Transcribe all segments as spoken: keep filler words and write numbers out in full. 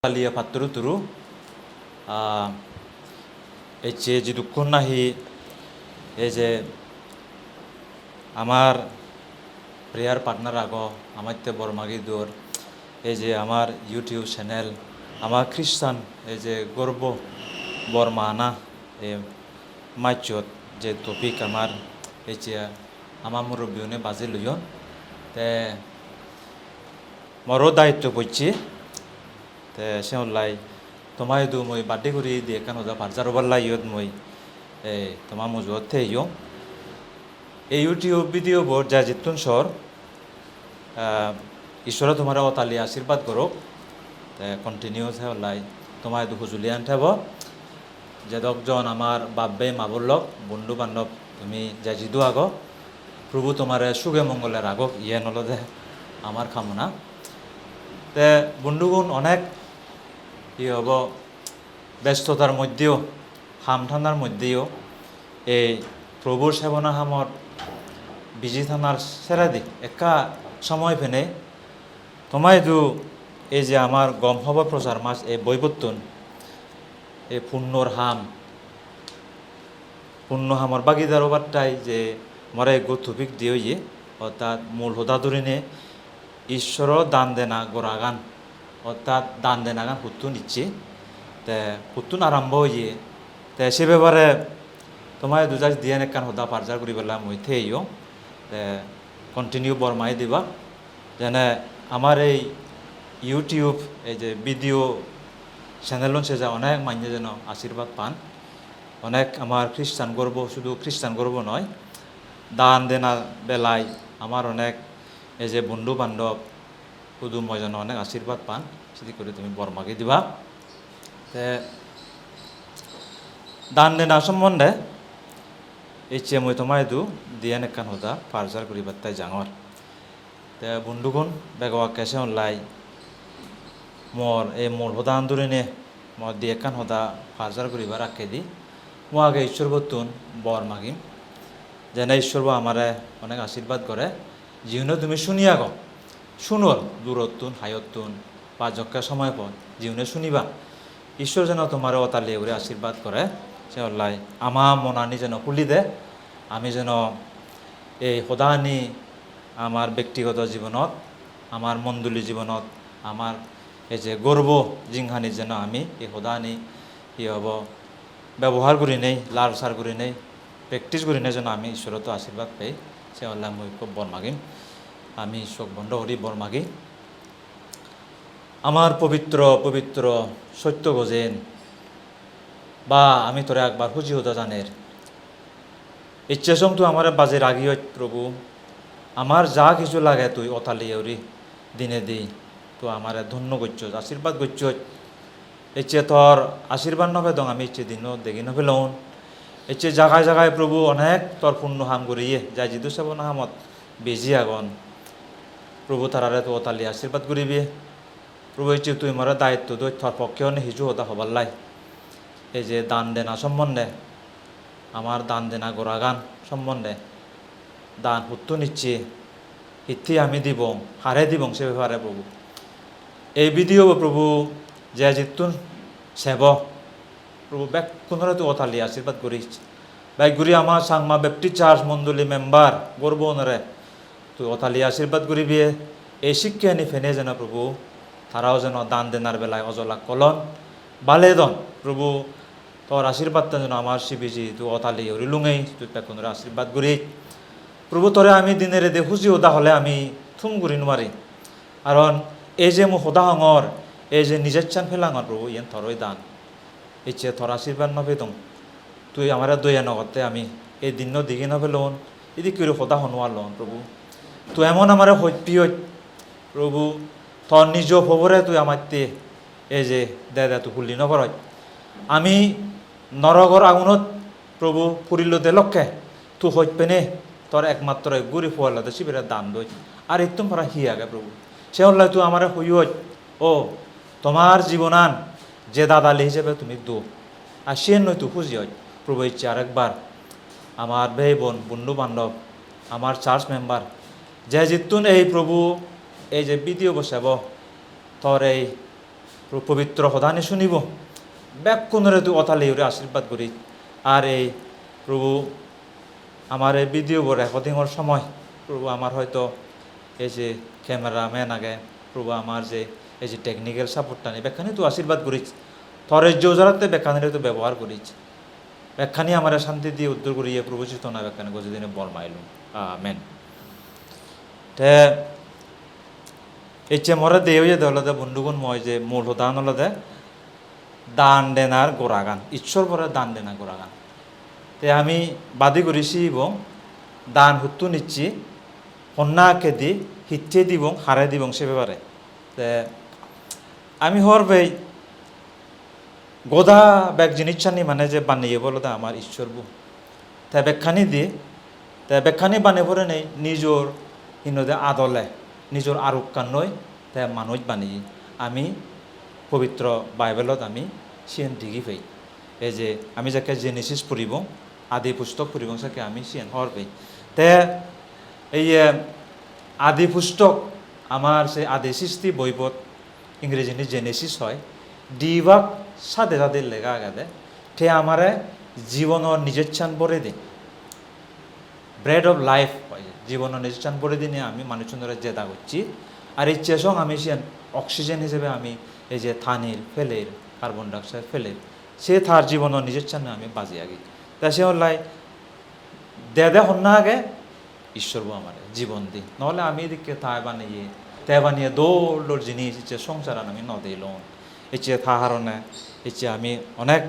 Taliye patturu turu. Ah, ecche jidukkun nahi ei je amar prayer partner ago, amatte bor magi dor, ei je amar YouTube channel, amar Christian ei je gorbo bor mana, ei majot je topic amar ecche ama murubbiune baji loyon. Te moro daitto pocche, te se hollai toma idu mui baddi guri di ekkan hoda parjar obar lai iyot mui, eh, toma mujuot theyong. Ei YouTube video bor ja jittun sor, ah, Ishwore tomare otali ashirbad gorok, te continue se hollai toma idu hujulian thebo. Jedok jon amar bab bei ma bon lok, bondhu bandhob tumi je jidu ago, Probu tomare suge mongole ragok, iyen olode amar kamona. Te bondhugun onek hi hobo, bestotar moddheyo, ham thanar moddheyo ei Probur sebona hamot busy thanar seredi ekka somoy penei toma idu ei je amar Gom Hobor Prochar Mach ei boibottun ei punnor ham, punno hamor bagidar obattai je more ekko topic diye oye, ortat mul hoda durine Ishworo dan dena goragan, ortat dan denagan huttun icche, te huttun arombo oye, te se bepare toma idu just diyen ekkan hoda parjar guribella mui theyong, te continue bor magi diba. Jene amar ei YouTube ei je video channel-un seja onek manye jeno ashirbad pan. Onek amar Christian gorbo, sudu Christian gorbo noi, dan dena belai amar onek ei je bondhu bandhob, hudu moijon onek ashirbad pan, sedik guri tumi bor magi diba. Te dan dena sombonde ecche mui toma idu diyen ekkan hoda parjar guribatte jangor. Te bondhugun, bego akke se hollai mor ei mul hodan durine mor di ekkan hoda parjar guribar akkedi mui age Ishwor bottun bor magim, jene Ishwor bo amare onek ashirbad gore. Jiune tumi suni ago, sunor durottun, hayottun, ba jokke somoy po, jiune suniba, Ishwor jeno tomare otali guri ashirbad gore. Se hollai ama monani jeno huli de, ami jeno ei hodani amar bektigoto jibonot, amar mondoli jibonot, amar ei je gorbo jinghani jeno ami ei hodani hi hobo bebohar gurinei, lar sar gurinei, practice gurinei jeno ami Ishworottun ashirbad pei, se hollai mui ekko bor magim. Ami sok bondo guri bor magi. Amar pobitro, pobitro sotto gojen, ba ami tore ekbar huji hoda janer. Icche song tui amare baji ragiyoj, Probu. Amar ja hissu lage tui otali guri dinei di. Tui amare dhonno gocchoj, ashirbad gocchoj. Icche tor ashirbad no pedong ami icche dinno degi no pelong. Icche jagai jagai, Probu, onek tor punno ham guriye, jai jidu sebona hamot busy agon. Probu, tarare tui otali ashirbad guribe. Probu, icche tui more daitto doj, tor pokke one hissu hoda hobar lai. Ei je dan dena sombonde, amar dan dena goragan sombonde, dan huttun icche, hittei ami dibong, hare dibong, se bepare, Probu. Ei video bo, Probu, je jittun sebo, Probu, bekkunore tui otali ashirbad goris. Bek guri ama Changma Baptist Church mondoli member gorbo unore tui otali ashirbad guribe. Ei sikkeni pene jeno, Probu, tarao jeno dan denar belai ojolak kolon, bale don, Probu. Tor ashirbadtan jeno amar sibiji tui otali guri lungei, tui bekkunore ashirbad guri. Probu, tore ami dinei rede huji hoda hole ami thum guri no pari. Karon ei je mui hoda hongor, ei je nijechan pelangor, Probu, iyen toroi dan. Icche tor ashirbad no pedong. Tui amare doya no gotte ami ei dinno degi no pelong, idikke guri hoda hoi no parlong, Probu. Tui emon amare hoj piyoj, Probu, tor nijo pobore tui amatte ei je dede tui hulli no poroj. Ami norogor agunot, Probu, purilode lokke tui hoj pene tor ekmatro ekguri po olode sibere dan doj. Ar ittun para hi age, Probu? Se hollai tui amare hoyoj, o, tomar jibonan je dadali hijebe tumi do. Ar siyen noi tui huji oj. Probu, icche arekbar amar bhei bon, bondhu bandhob, amar church member, je jittun ei, Probu, ei je video bo sebo, tor ei Probu pobitro hodani sunibo, bekkunore tui otali guri ashirbad guri. Ar ei Probu amar ei video bo recording or somoy Probu amar hoito ei je camera man age, Probu amar je ei je technical support tani bekkani tui ashirbad gurich. Tor ei jojaratte bekkanire tui bebohar gurich. Bekkani amare santi di uddur guriye Probu Jisu tona bekkani gojei dine bor mailung. Amen. Te ecche more de oye de olode bondhugun moi je mul hodan olode dan denar goragan, Issor bore dan denar goragan. Te ami badi guri sibong dan huttun icche, honna akkedi, hicche dibong, hare dibong se bebare. Te ami hor bei goda bek jinissani mane je baneye bo olode amar Issor bo. Te bekkani di, te bekkani bane porenei nijor hinode adole, nijor arukkannoi te manuj baneye. Ami pobitro Bible-ot ami siyen digi pei. Ei je ami jekke Genesis puribong, Adi pustok puribong sekke ami siyen hor pei. Te ei, eh, Adi pustok amar se Adi Sisti boibot, Ingrejindi Genesis hoi, dibak sade sade lega agede. Te amare jibonor nijessan bore din. Bread of life hoi, jibonor nijessan bore dine ami manuchunore jeda gocchi. Ar icche song ami siyen oxygen hisebe ami ei je tanir peler, carbon dioxide peler, se tar jibonor nijessanne ami baji agi. Te se hollai dede honna age, Issor bo amare jibon di. Nohole ami edikke tai baneye, te baneye dol dol jinis icche songsaran ami no dilong. Icche ta harone icche ami onek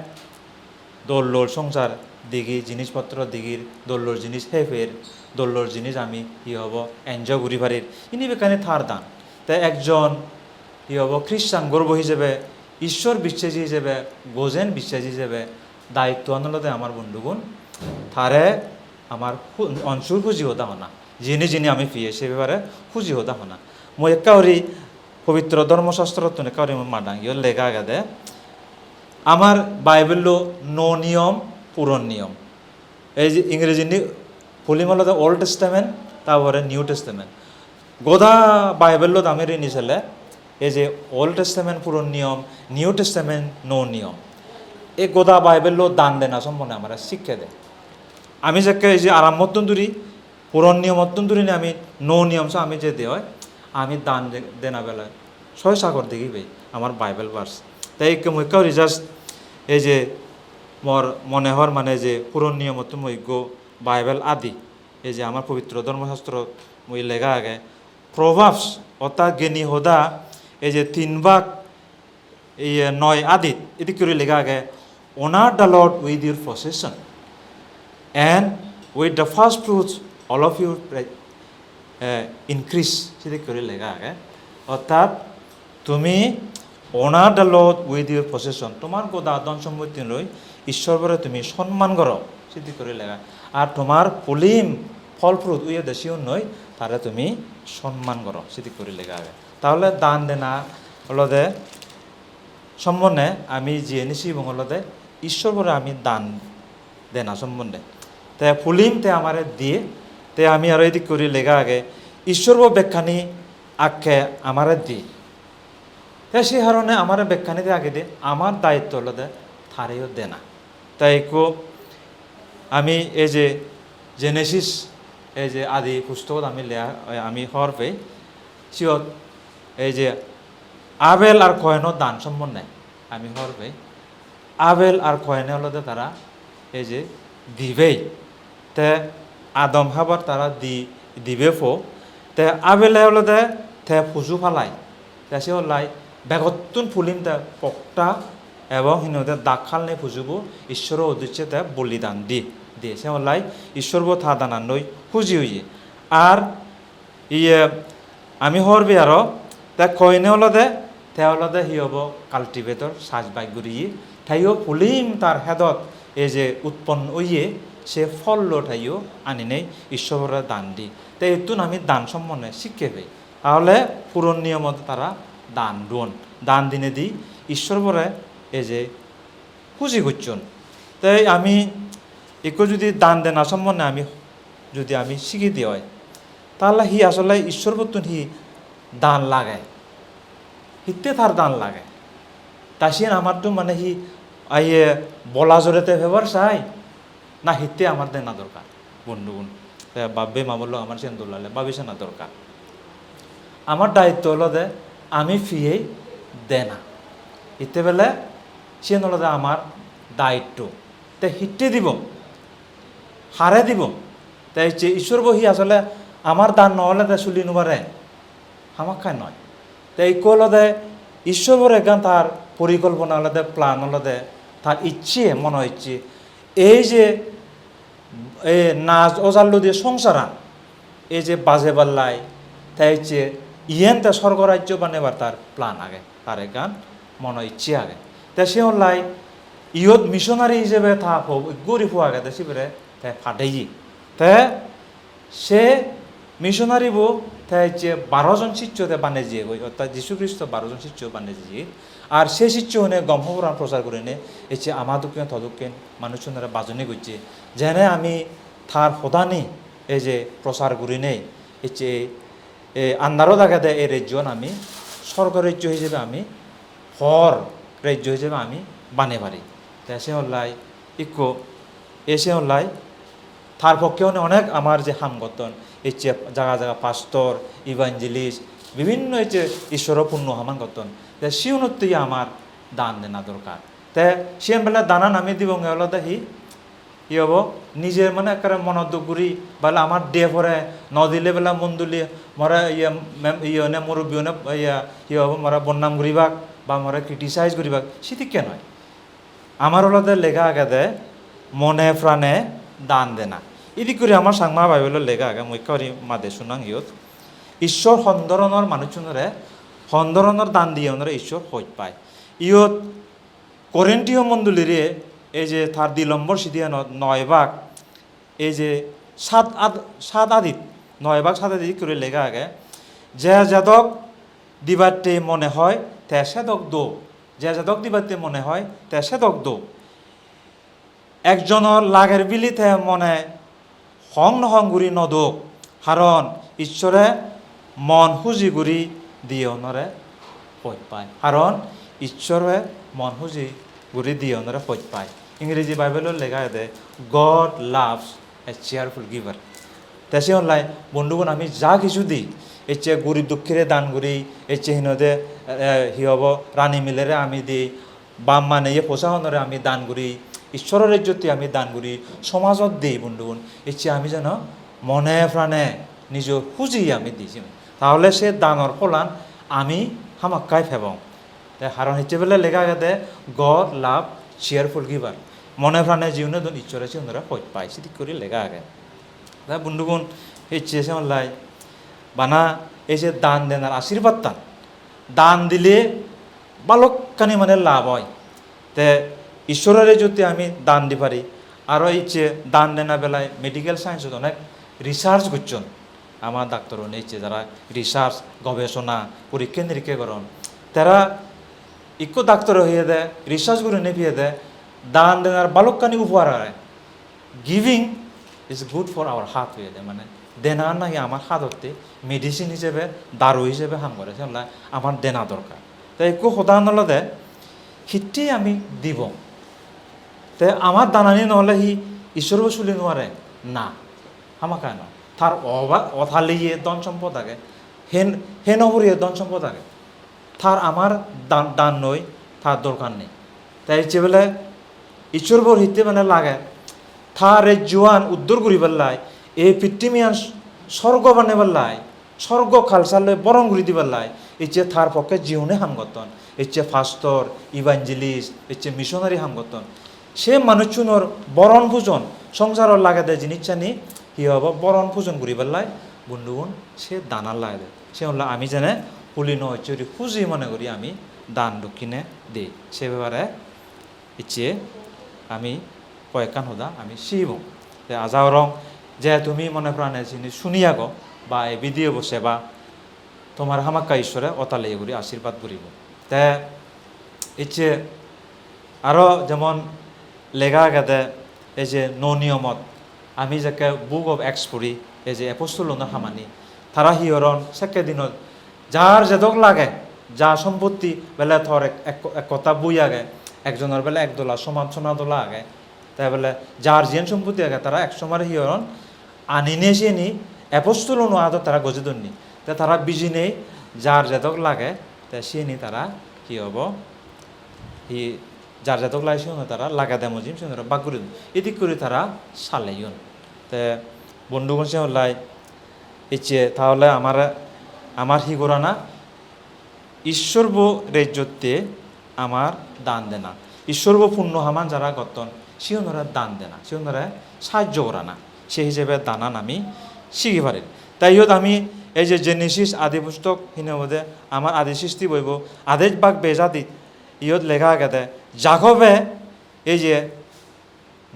dol dol songsar degi, jinis potro degir, dol dol jinis heper, dol dol jinis ami hi hobo enjoy guri parir. Ini bekkani tar dan. Te ekjon hi hobo Christian gorbo hisebe, Issor bisseji hisebe, gojen bisseji hisebe, daittoan olode amar bondhugun, tare amar hu-, onsur huji hoda hona. Jini jini ami piye se bepare huji hoda hona. Mui ekka guri pobitro dhormo shastrottun ekka guri mui madang, iyot lega agede. Amar Bible-o nuo niyom, puron niyom. Ei je Ingrejindi pulim olode Old Testament, ta pore New Testament. Goda Bible-ot ami rini sele, ei je Old Testament puron niyom, New Testament nuo niyom. Ei goda Bible-o dan dena sombonde amare sikke de. Ami jekke ei je Arammottun duri, puron niyomottun durinei ami nuo niyom so ami jede oi, ami dan de-, dena bele soy sagor degi pei amar Bible verse. Te ikke mui ekka guri just ei je mor mone hor mane je puron niyomottun mui ekko Bible adi, ei je amar pobitro dhormo shastrottun mui lega age, Proverbs, orthat geni hoda, ei je tin bak, ei noi adit, edik guri lega age, "Honor the Lord with your possession, and with the first fruits all of your pre-, eh, increase," sedik guri lega age. Orthat tumi "Honor the Lord with your possession," tomar goda dhon sompotti loi Ishwor bore tumi sonman goro, sedik guri lega. Ar tomar pulim, phol fruit oyede sigun loi tare tumi sonman goro, sedik guri lega age. Tahole dan dena olode sombonde ami jiyeni sibong olode Ishwor bore ami dan dena sombonde. Te pulim te amare diye, te ami aro edik guri lega age, Ishwor bo bekkani akke amare diye. Te se harone amare bekkani de agede, amar daitto olode tareyo dena. Te ekko ami ei je Genesis, ei je Adi pustogot ami lega, ami hobor pei, siyot ei je Abel ar Koino dan sombonde ami hobor pei. Abel ar Koine olode tara ei je dibei. Te Adam Habar tara di, dibe po. Te Abele olode te puju palai. Te se olai begottun pulim te pokta ebong hinode dak halne pujubo Ishworo uddicche te bolidan di, di. Se olai Ishwor bo ta danannoi huji oye. Ar iye, ami hobor pei aro, te Koine olode, te olode hi hobo, cultivator, chasbas guriye, teyo pulim tar hedot ei je utpon oye, se phollo teyo aninei Ishwor bore dan di. Te ittun ami dan sombonde sikke pei. Tahole puron niyomot tara dan duon. Dan dinedi Ishwor bore ei je huji gocchon. Te ami ekko judi dan dena sombonde ami judi ami sigidi oi, tahole hi asole Ishwor bottun hi dan lage? Hitte tar dan lage? Ta siyen amattun mane hi, aiye, bola jore te pebar sai, na hitte amar dena dorkar, bondhugun? Te bab-bei ma-bon lok, amar siyen dol dale babi sana dorkar. Amar daitto olode ami piyei dena. Hitte bele siyen olode amar daitto. Te hitte dibong? Hare dibong? Te icche Ishwor bo hi asole amar dan no ole te suli no pare? Hamakkai noi. Te ikko olode Ishwor bor ekkan tar porikolpona olode, plan olode, tar icche, mono icche. Ei je, e, naj ojallo di songsaran, ei je bajebar lai, te icche iyen te sorgo rajjo banebar tar plan age, tar ekkan mono icche age. Te se hollai iyot missionary hijebe ta po-, guri po agede sibere te padeye. Te se missionary bo te icche baro jon siccho te bane jiyegoi, ortat Jisu Kristo baro jon siccho bane jiye. Ar se siccho hone gom hoboran prochar gurinei icche ama dokken to dokken manuchunore bajoni gocche. Jene ami tar hodani ei je prochar gurinei icche ei andarot agede ei rejjoan ami sorgo rejjo hijebe ami hor rejjo hijebe ami bane pari. Te se hollai ikko, e se hollai tar pokke one onek amar je ham gotton, icche jaga jaga pastor, evangelist, bibinno icche Ishworo punno haman gotton. Te siunottei amar dan dena dorkar. Te siyen bele danan ami dibonge olode hi? Hi obo? Nije mane ekkere mono duk guri, bale amar diye pore, no dile bele mondoli more iye mem-, iye one murubbi one iye hi obo, more bodnam guribak ba more criticize guribak, sidikke noi. Amar olode lega agede mone prane dan dena. Idik guri amar Changma Bible-ot lega age, mui ekka guri made sunang iyot. Ishwor hon doronor manuchunore, hon doronor dan diye onore Ishwor hoj pai. Iyot Korintiyo mondolire ei je tar di lombor sidiyanot noi bak, ei je sat ad-, sat adit, noi bak sat adit guri lega age, "Je jedok dibatte mone hoi, te sedok do. Je jedok dibatte mone hoi, te sedok do. Ekjonor lager bili te mone hong no hong guri no dok, haron Ishwore mon huji guri diyonore hoj pai." Haron Ishwore mon huji guri diyonore hoj pai. Ingreji Bible-ot lega agede, "God loves a cheerful giver." Te siyon lai, bondhugun, ami ja hissu di, ecche gurib dukkire dan guri, ecche hinode, eh, hi hobo, rani milere ami di, bap mane ye posa honore ami dan guri, Ishworo rejjotti ami dan guri, somajot di bondhugun, ecche ami jeno mone prane nijo huji ami di sini. Tahole se danor pholan ami hamakkai pebong. Te haron hicche bele lega agede, "God love cheerful giver." Mone prane jiune don Ishwore siunore hoj pai, sidik guri lega age. Te bondhugun, hicche se hollai bana ei je dan denar ashirbadtan, dan dile balokkani mane lab oi. Te Ishworo rejjotti ami dan di pari. Aro icche dan dena belai medical science-ot onek research gocchon. Ama doctor-une icche jara research, gobesona, porikke nirikke goron. Tara ikko doctor-e hoyede, research gurinei piyede, dan denar balokkani upohar age. "Giving is good for our heart," hoyede, mane dena nahi amar hadotte medicine hijebe, daru hijebe ham gore, se holla amar dena dorkar. Te ekko hodan olode, hitte ami dibong? Te amar danani no ole hi Ishwor bo suli no pare? Na, hamakkai no. Tar oba-, otaliye dhon sompod age, hen-, heno puriye dhon sompod age. Tar amar dan, dan noi, tar dorkar nei. Te icche bele Ishwor bor hitte mane lage, tar rejjoan uddor guribar lai, ei pittimiyan sorgo banebar lai, sorgo culture loi boron guri dibar lai, icche tar pokke jiune ham gotton, icche pastor, evangelist, icche missionary ham gotton. Se manuchunor boron pujon, songsarot lagede jinissani hi hobo, boron pujon guribar lai, bondhugun, se danan lagede. Se holla ami jene huli no icche guri huji mone guri ami dan dokkine dei. Se bepare icche ami koyekkan hoda ami sigibong. Te aja gorong je tumi mone prane sini suni ago ba ei video bo seba, tomar hamakkai Ishwore otaliye guri ashirbad guribo. Te icche aro jemon lega agede, ei je nuo niyomot ami jekke Book of Acts puri, ei je apostle-unor hamani, tara hi goron, sekke dinot jar jedok lage, ja sompotti bele tor ek, ek, ek kotta bui age, ekjonor bele ek dola sona, sona dola age, te bele jar jiyen sompotti age tara ek somare hi goron, aninei siyeni apostoluno adot tara gojei donni. Te tara bijinei jar jedok lage, te siyeni tara hi obo, hi jar jedok lage siyeni tara lagede mujim siyeni tara bak guri don. Edik guri tara saleyon. Te bondhugun, se hollai icche tahole amar, amar hi gorana? Ishshorbo rejjotte amar dan dena. Ishshorbo punno haman jara gotton, sigunore dan dena, sigunore sahajjo gorana. Se hijebe danan ami sigi parir. Tai iyot ami ei je Genesis, Adi Pustok, hine hoide amar Adi Sristi boibo, adej bak bej adit, iyot lega agede, Jakobe ei je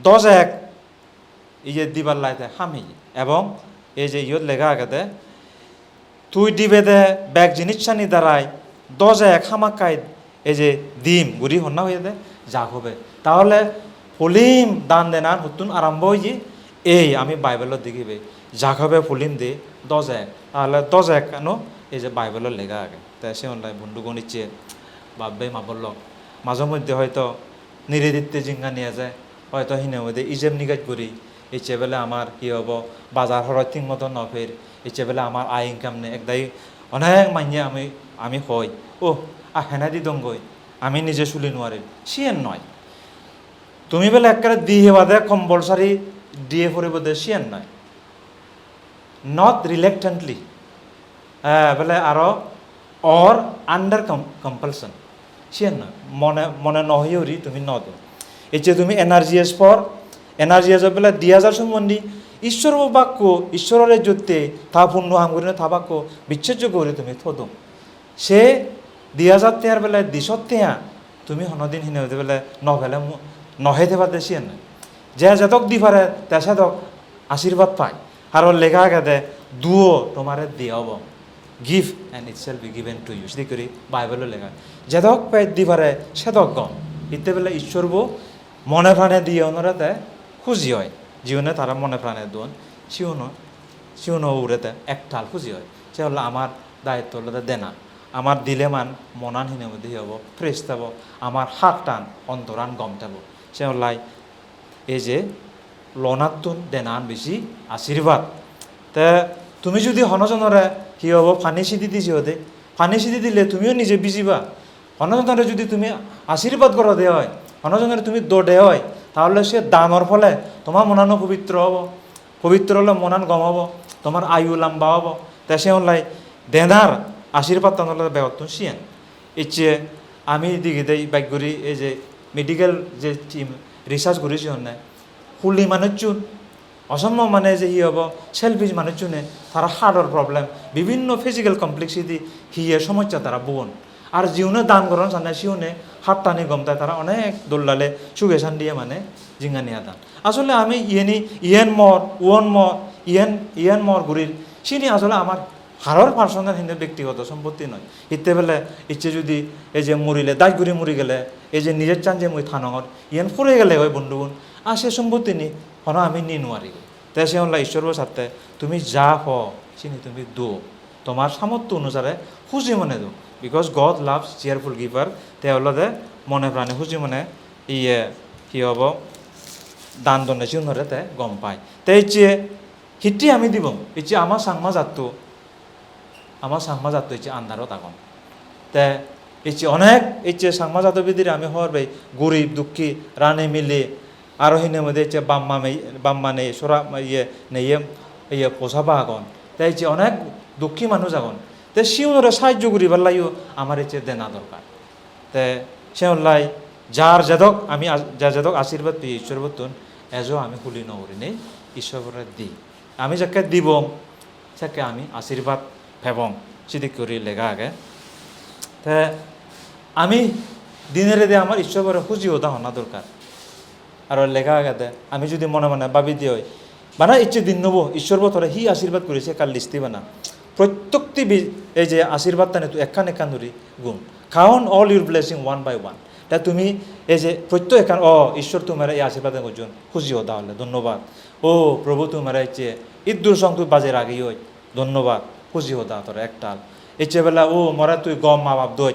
doj ek, ei je dibar lai te ham heye. Ebong ei je iyot lega agede, "Tui dibede bek jinissani darai doj ek hamakkai ei je dim," guri honna hoyede? Jakobe. Tahole poilim dan denan huttun arombo oye? Ei ami Bible-ot degibe, Jakobe poilim de doj ek. Tahole doj ek ano ei je Bible-ot lega age. Te se hollai bondhugun, icche bab-bei ma-bon lok, maje moddhe hoito nireditte jinghani eje, hoito hine hoide ijeb nigej guri, icche bele amar hi obo, bajar horoj thik moto no per, icche bele amar aai income nei, ekdagi onek manye ami, ami hoi, "Oh, a hene di dongoi, ami nije suli nuarir," siyen noi. Tumi bele ekkere diye bade compulsory diye poribo de, siyen noi. Not reluctantly, eh, bele aro or under com-, compulsion. Siyen noi, mone, mone no hoye guri tumi no do. Icche tumi N R G S por, N R G S bele di hajar sombondi Ishshor bakko, Ishshorore jotte ta punno ham gurine ta bakko bichchejjo guri tumi thodon. Se di hajar teyar bele di sot teya tumi honodin hine hoide bele no pele mu-, no hei thebade siyen noi. Je jedok di pare te sedok ashirbad pai. Aro lega agede, "Duo, tomare diya obo. Give and it shall be given to you." Sidik guri Bible-ot lega. Jedok pej di pare sedok gom. Hitte bele Ishshorbo mone prane diye onore te huji oi. Jiune tara mone prane don, siuno, siuno ugure te ektal huji oi. Se holla amar dayitto olode dena. Amar dileman monan hine hoide hi obo? Fresh tebo. Amar hattan, ontoran gom tebo. Se hollai ei je lonattun denan besi ashirbad. Te tumi judi hono jonore hi obo pani sidi di jiyode, pani sidi dile tumiyo nije bijiba. Hono jonore judi tumi ashirbad gorode oi, hono jonore tumi dode oi, tahole se danor phole tomar monano pobitro obo. Pobitro ole monan gom obo, tomar ayu lamba obo. Te se hollai denar ashirbadtan olode begottun siyen. Icche ami digide bek guri ei je medical je team research guri siyonne, huli manuchun, osommo mane je hi obo, selfish manuchune, tara heart-or problem, bibhinno physical complexity, hiye somossa tara bugon. Ar jiune dan goron sane siune hattani gom tai, tara onek dol dale suge santiye mane jinghani hadan. Asole ami iyeni, iyen mor, uon mor, iyen, iyen mor gurir, sini asole amar haror personal hinde bektigoto sompotti noi. Hitte bele icche judi ei je murile, daj guri muri gele, ei je nijessan je mui thanongor, iyen pure gele oi bondhugun, ar se sompottini hono ami ni nuari. Te se holla Ishshorbo satte tumi ja po, sini tumi do. Tomar samortho onusare huji mone do. Because God loves cheerful giver. Te olode mone prane huji mone iye hi obo, dan donne sigunore te gom pai. Te icche hitte ami dibong? Icche ama Changma jatto, ama Changma jatto icche andarot agon. Te icche onek, icche Changma jatto bidire ami hobor pei, gurib, dukki, rani mile, aro hine hoide icche bap ma mei-, bap ma nei, sora, iye, neye, iye, posaba agon. Te icche onek dukki manuj agon. Te siunore sahajjo guribar lagiyo amar icche dena dorkar. Te se hollai jar jedok ami as-, jar jedok ashirbad peye Ishshorbottun, ejo ami huli no gurinei Ishshorore di. Ami jekke dibong, sekke ami ashirbad pebong, sidik guri lega age. Te ami dine rede amar Ishshorore huji hoda hona dorkar. Aro lega agede, ami judi mone mone babi di oi, bana icche din nobo, Ishshorbo tore hi ashirbad gorise ekkan list bana. Prottekti bi-, ei je ashirbadtani tui ekkan ekkan guri gun. Count all your blessing one by one. Ta tumi ei je prottek ekkan, "O Ishshor, tui more ei ashirbad gojjon, huji hoda hole, dhonnobad. O Probhu, tui more icche iddur song tui bajei rageyoi, dhonnobad, huji hoda tore ektal." Ecche bele, "O, more tui gom ma bap doj."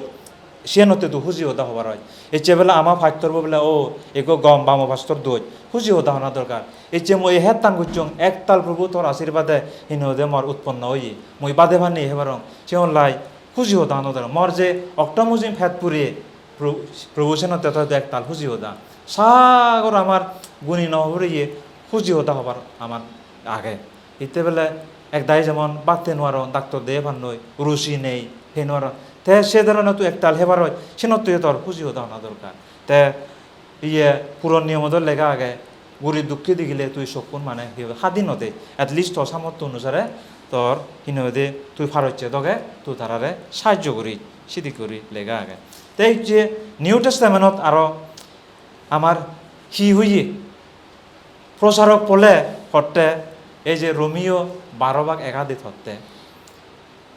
Siyenotte tui huji hoda hobar oi. Ecche bele ama pastor bo bele, "O, ekko gom bamo pastor doj." Huji hoda hona dorkar. Ecche mui ei hettan gocchong, ektal Probu tor ashirbade hinode mor utponno oye. Mui bade pani hebarong. Siyon lai huji hoda hona dorkar. Mor je okto mujim pet puriye, Pro-, Probu senotte toide ektal huji hoda. Sagor amar guni no puriye huji hoda hobar amar age. Hitte bele ek dagi jemon bhat hei nw paron, doctor deye pannoi, ruchi nei, hei nw paron. Te se dhoronor tui ektal hebar oi, senottun tor huji hoda hona dorkar. Te iye puron niyomot do lega age, gurib dukki degile tui sokkun mane hi hoide hadi nw de, at least to samortho onusare tor hi hoide tui parocche doge tui tarare sahajjo guri, sidik guri lega age. Te ei je New Testament-ot aro amar hi hoye? Prosarok Pole hotte, ei je Romio baro bak ek adit hotte,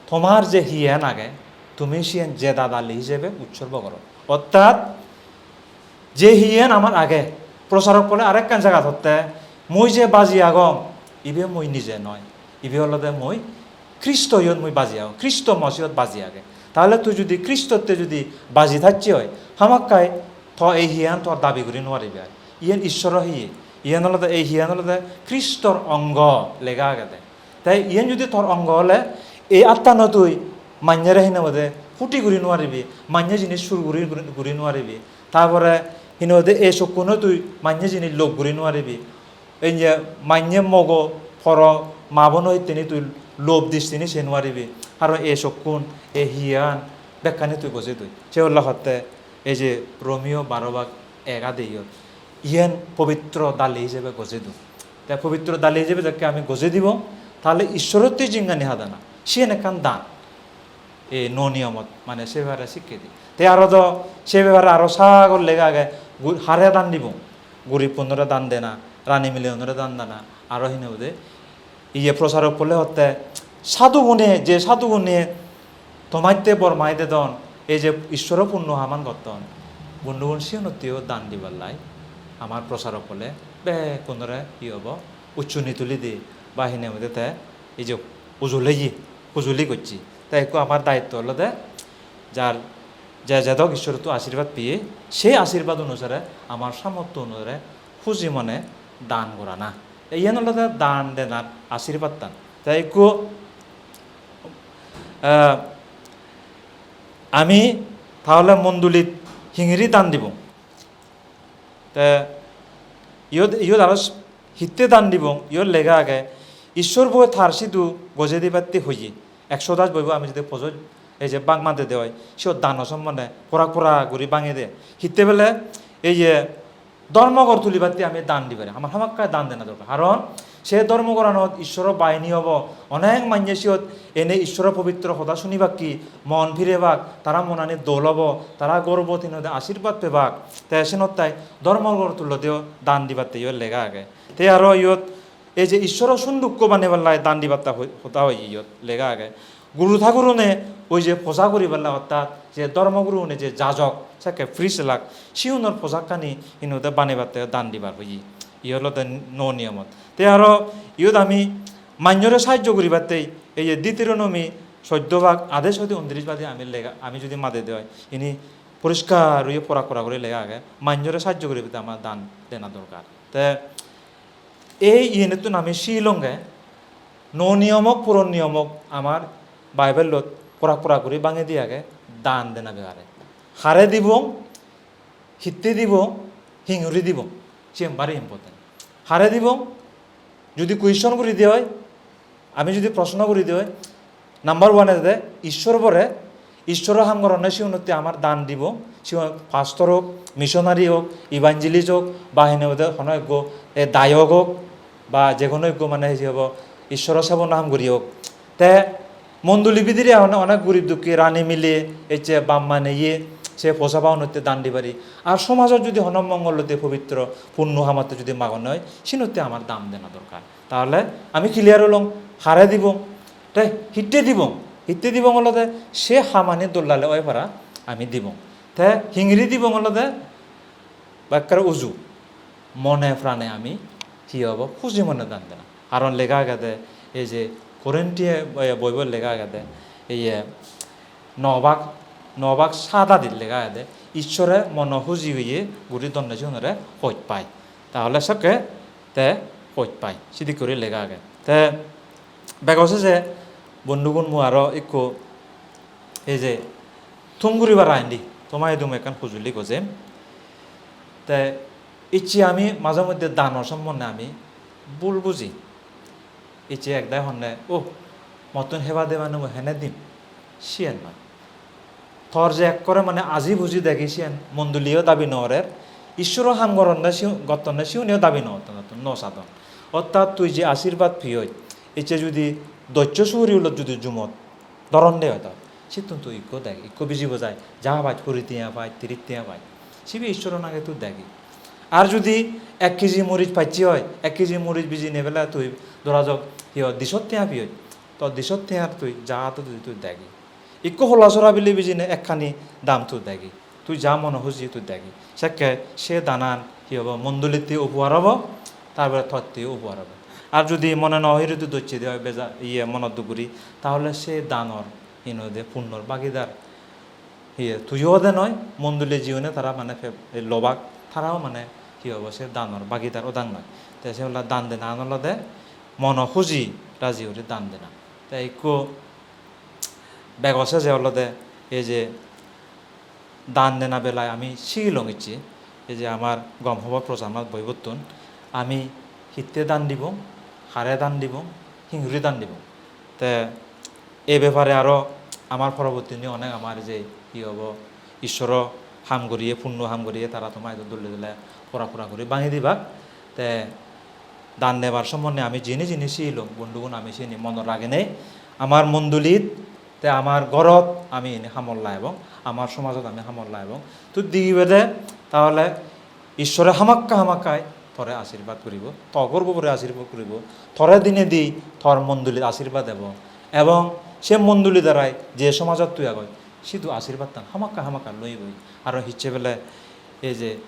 tomar je hiyan age, tumi siyen jeda dali hijebe utsorgo goro. Ortat je hiyan amar age, Prosarok Pole arekkan jagat hotte, mui je baji agong, ibe mui nije noi, ibe olode mui Kristo iyot mui baji agong, Kristo mo siyot baji age. Tahole tui judi Kristotte judi baji thacche oi, hamakkai to ei hiyan tor dabi guri nw paribe ar. Iyen Ishshoro hiye. Iyen olode, ei hiyan olode Kristor ongo lega agede. Te iyen judi tor ongo ole, ei attanot tui mannyere hi nang hoide huti guri nw paribi, mannye jinis sur guri, guri, guri nw paribi. Tar pore hi nang hoide ei sokkunot tui mannye jinis lob guri nw paribi. Ei je mannye mogo poro ma bono hitteni tui lob distini sei nw paribi. Aro ei sokkun, ei hiyan bekkani tui gojei doi. Se holla hotte ei je Romio baro bak ek adiyot, iyen pobitro dali hijebe gojei doi. Te pobitro dali hijebe jekke ami gojei dibong, tahole Ishshorotte jinghani hadana, siyen ekkan dan. Ei nuo niyomot, mane se bepare sikke di. Te aro do se bepare aro sagor lega age, gu-, hare dan dibong, guribunore dan dena, rani mileunore dan dena, aro hi nang hoide, iye Prosarok Pole hotte, sadhugune, je sadhugune tomatte bor mai dedon, ei je Ishshoro punno haman gotton, bondhugun siyunotteyo dan dibar lai amar Prosarok Pole bekkunore hi obo, ucchuni tuli di, ba hi nang hoide te ei je ujoleye, hujuli gocche. Te ekku amar daitto olode jar je jedok Ishshorotto ashirbad peye, sei ashirbad onusare amar samortho onusare huji mone dan gorana. Te iyen olode dan denar ashirbadtan. Te ekku, eh, ami tahole mondolit hingiri dan dibong? Te iyot, iyot aro s-, hitte dan dibong, iyot lega age, Ishshor boi tar sidu gojei dibatte hoye. Exodus boibo ami jodi pojoi, ei je bak madede oi, siyot dano sombonde porak porak guri bangede. Hitte bele, ei je dhormogor tulibatte ami dan dibare, amar hamakkai dan dena dorkar. Karon se dhormogoranot Ishshoro bahini obo, onek mannye siyot ene Ishshoro pobitro hoda sunibak, hi mon phirebak, tara monani dol obo, tara gorbot hi nang hoide ashirbad pebak. Te senottai dhormogor tulodeyo dan dibatteyo lega age. Te aro iyot ei je Ishshoro sundukko banebar lai dan dibatte ho-, hoda hoye iyot lega age. Guru thagurune oi je poja guribar lai, ortat je dhormogurune je jajok, sekke priest lak, siyunor pojakkani hi nang hoide banebatte dan dibar hoye. Iye olode nuo niyomot. Te aro iyot ami mannyore sahajjo guribatte ei je Deuteronomy soddo bak adais hoti undris badi ami lega, ami jodi madede oi, ini poriskar oye porak porak guri lega age, mannyore sahajjo guribatte amar dan dena dorkar. Te ei iyenottun ami silonge, nuo niyom ok, puron niyom ok, amar Bible-ot porak porak guri bangedi age dan dena bepare. Hare dibong, hitte dibong, hinguri dibong, siyen bari important. Hare dibong, judi question guri de oi, ami judi proshno guri de oi, number one-e de Ishshor bore, Ishshoro ham goronne siyunotte amar dan dibong, sigun pastor ok, missionary ok, evangelist ok, ba hi nang hoide hono ekko, e, dayok ok, ba je hono ekko mane hi hobo, Ishshoro sebona ham guri ok. Te mondoli bidire hone onek gurib dukki rani mile ecche bap ma neye, se posa paunotte dan di pari. Ar somajot judi hono mongolotte pobitro punno hamotte judi magonne oi, sinotte amar dan dena dorkar. Tahole ami clear olong, hare dibong, te hitte dibong, hitte dibong olode se hamani dol dale oi para ami dibong. Te hingiri dibong olode ekkere uju, mone prane ami hi hobo, huji mone dan dena. Karon lega agede, ei je Korintiyo, eh, boibot lega agede, ei, eh, no bak, no bak sat adit lega agede, Ishshore mono huji oye guri donne sigunore hoj pai. Tahole sokke te hoj pai, sidikke guri lega age. Te bego seje bondhugun, mui aro ekko ei je thum guribar agendi toma idu mui ekkan hujuli gojem. Te icche ami maje moddhe dano sombonde ami bhul buji. Icche ek dagi honne, "Oh, mottun heba deba no, mui hene dim?" Siyen noi. Tor je ekkore mane aji buji degi, siyen mondoliyo dabi no gorer, Ishshoro ham goronne siu-, gottonne siuniyo dabi no gotton, no sadon. Orthat tui je ashirbad piyoj, icche judi dosso suguri ulot judi jumot dhoron de oi, to sittun tui ikko degi, ikko bijibo jai, ja paj, kuri tiya paj, tiris tiya paj, sibe Ishshoro nange tui degi. Ar judi ek kg moris pacche oi, ek kg moris biji nei pele tui dhora jok, hi hoi, diso tiya piyoj, to diso tiyar tui ja to tui, tui degi. Ikko hola sora bili bijine ekkani dam tui degi. Tui ja mono huji tui degi. Sekke se danan hi obo? Mondolitte upohar obo, tar pore totte upohar obo. Ar judi mone no hiri tui docche de oi, beja, iye, monot duk guri, tahole se danor, hi nang hoide, punnor bagidar, iye, tuiyo ode noi, mondoli jiune tara mane pe-, ei lobak, tarao mane hi obo, se danor bagidar odak noi. Te se ola dan denan olode mono huji raji guri dan dena. Te ikko bego seje olode ei je dan dena belai ami sigilong icche, ei je amar Gom Hobor Prochar Mach boibottun, ami hitte dan dibong, hare dan dibong, hinguri dan dibong. Te ei bepare aro amar porobottini onek amar je hi obo, Ishshoro ham guriye, punno ham guriye, tara toma idu dole dole pora pora guri bangi dibak. Te dan debar sombonde ami jini jini sigilong, bondhugun, ami sini monot ragenei amar mondolit, te amar gorot ami ini hamot laibong, amar somajot ami hamot laibong. Tui digibede, tahole Ishshore hamakkai hamakkai tore ashirbad guribo, to gorbo bore ashirbad guribo, tore dinedi tor mondolit ashirbad ebo, ebong se mondoli darai je somajot tui agoj, sidu ashirbadtan hamakkai hamakkai loiboi. Aro hicche bele ei je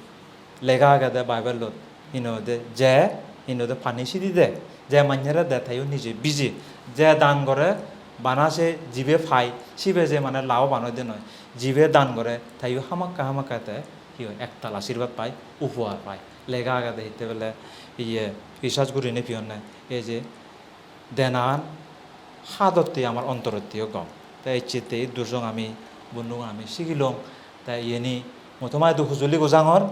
lega agede Bible-ot, hi nang hoide, je, hi nang hoide, pani sidi de, je manjore de teyo nije bije, je dan gore bana se jibe pai sibe je mane laboban oide noi, jibe dan gore teyo hamakkai hamakkai te hi hoi, ektal ashirbad pai, upohar pai. Lega agede hitte bele, iye, research gurinei piyonne, ei je denan hadotte amar ontorotte-o gom. Te icche te iddur song ami, bondhugun, ami sigilong. Te iyeni mui toma idu hujuli gojangor,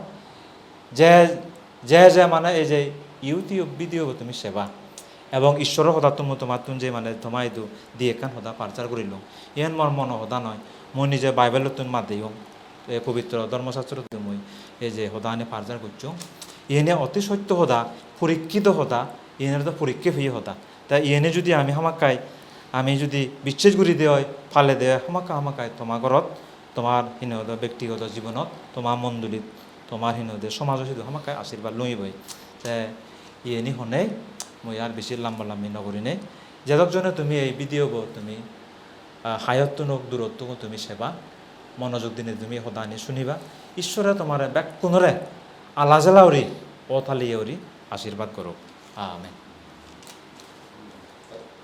je, je je mane ei je YouTube video bo tumi seba, ebong Ishshoro hodattun mui tomattun je mane toma idu di ekkan hoda parchar gurilong, iyen mor mono hoda noi, mui nije Bible-ottun madeyong, ei pobitro dhormo sastro-ttun mui ei je hodani parchar gocchong. Iyeni oti sotto hoda, porikkito hoda, iyen olode porikke peye hoda. Te iyeni judi ami hamakkai, ami judi bisses guri de oi, pale de oi, hamakkai hamakkai toma gorot, tomar hi nang hoide bektigoto jibonot, toma mondolit, tomar hi nang hoide somajot sidu hamakkai ashirbad lungiboi. Te iyeni honei mui ar besi lamba lambi no gurinei, jedok jone tumi ei video bo tumi, ah, hayottun ok, durottun ok tumi seba, monojog dinei tumi hodani suniba, Ishshore tomare bekkunore ala jela guri, o taliye guri ashirbad gorok. Amen.